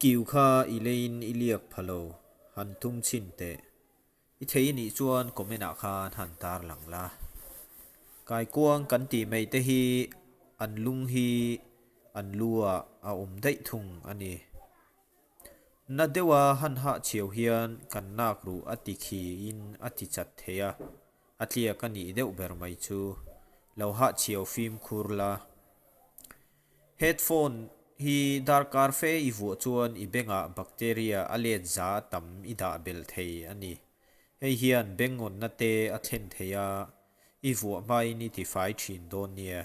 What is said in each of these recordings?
kiu kha i leiin i liak pha lo, han tum chhin teh. I thei nih chuan comment ah khan han tarlang la. Kaikuang kan tih mai te hi an lung hi an lu ah a awm daih thung a ni. Na deuha han hah chhiau hian kan nak ruh a ti khi in a ti chat thei a, a tliak a nih deuh ber mai chu. Lo hah chhiau fimkhur la. Headphone hi darkar fe i vuah chuan i bengah bacteria a let za tam i dah belh thei a ni. Hei hian bengawnna te a thlen thei a, i vuah hmain i tifai thin dawn nia.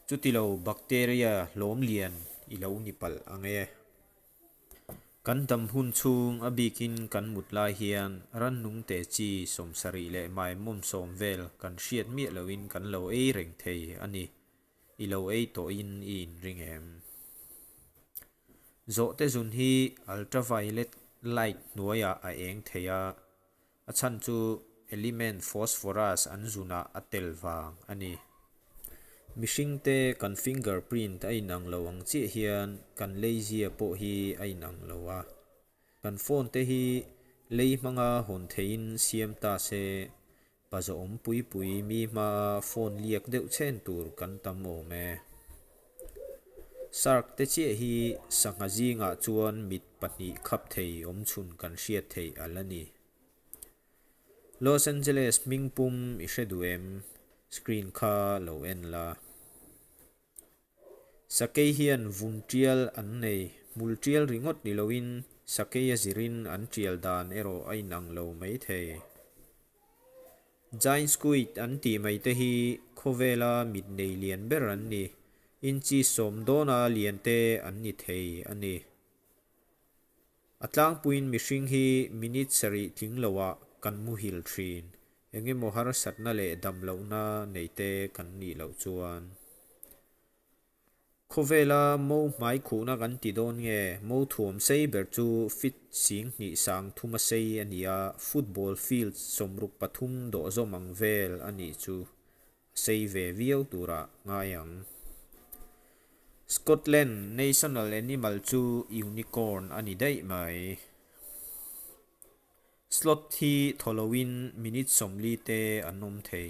Chutilo bacteria hlawm lian i lo ni palh ang e. Kan dam hun chhung a bikin kan mut lai hian rannung te chi 70 leh maimawm 10 vel kan hriat miah loin kan lo ei reng thei a ni. I lo ei tawhin i inring em? Zawhte zun hi ultraviolet light hnuaiah a eng thei a, a chhan chu element phosphorus an zunah a tel vang a ni. Mihringte kan fingerprint a inang lo ang chiah hian kan leizia pawh hi a inang lo a. Kan phone te hi lei hmanga hawn theihin siam ta se, pa zawhawm pui pui mi hmaa phone liak deuh chhen tur kan tam awm e. Shark te chiah hi sangha zingah chuan mit pahnih khap thei awmchhun kan hriat theih a la ni. Los Angeles hming pum i hre duh em? Screen kha lo en la. Sakei hian vun tial an nei, hmul tial ringawt ni loin sakei a zirin an tial dan erawh a inang lo mai thei. Giant squid an tih mai te hi khawvela mit nei lian ber an ni, inchi 10 dawna lian te an ni thei a ni. A tlangpuiin mihring hi minute 7 tling loah kan muhil thin, engemaw harsatna leh dam lohna nei te kan nih loh chuan. Khawvela mo hmai khuhna kan ti dawn nge, mo thuam sei ber chu feet 2300 a sei a ni a, football field 63 dawh zawm ang vel a nih chu. A sei ve viau turah ngai ang. Scotland national animal chu unicorn a ni daih mai. Sloth hi thawloin minute 40 te an awm thei.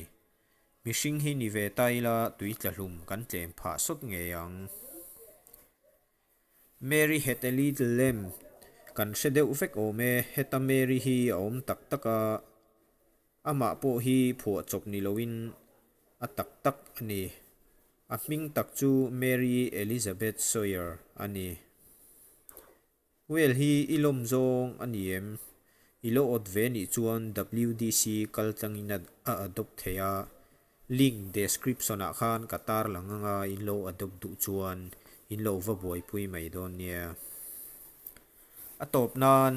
Mihring hi ni ve ta ila tui tla hlum kan tlem phah sawt ngei ang. Mary had a little lamb kan hre deuh vek awm e, heta Mary hi a awm tak tak a, amah pawh hi phuah chawp ni loin a tak tak a ni. A hming tak chu Mary Elizabeth Sawyer a ni. Well hi i lawm zawng a ni em? I lo awt ve nih chuan WDC kal tlangin a adopt thei a, link description ah khan ka tar lang anga in lo adopt duh chuan in lo va buaipui mai dawn nia. A tawp nan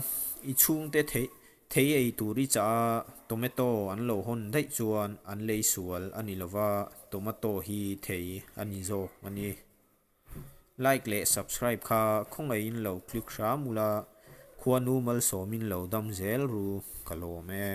i chhungte thei thei ei tur i chah a, tomato an lo hawn daih chuan an lei sual a ni lova, tomato hi thei a ni zawk a ni. Like leh subscribe kha khawngaih in lo click hram ula, khuanu malsawmin lo dam zel ru ka lawm e.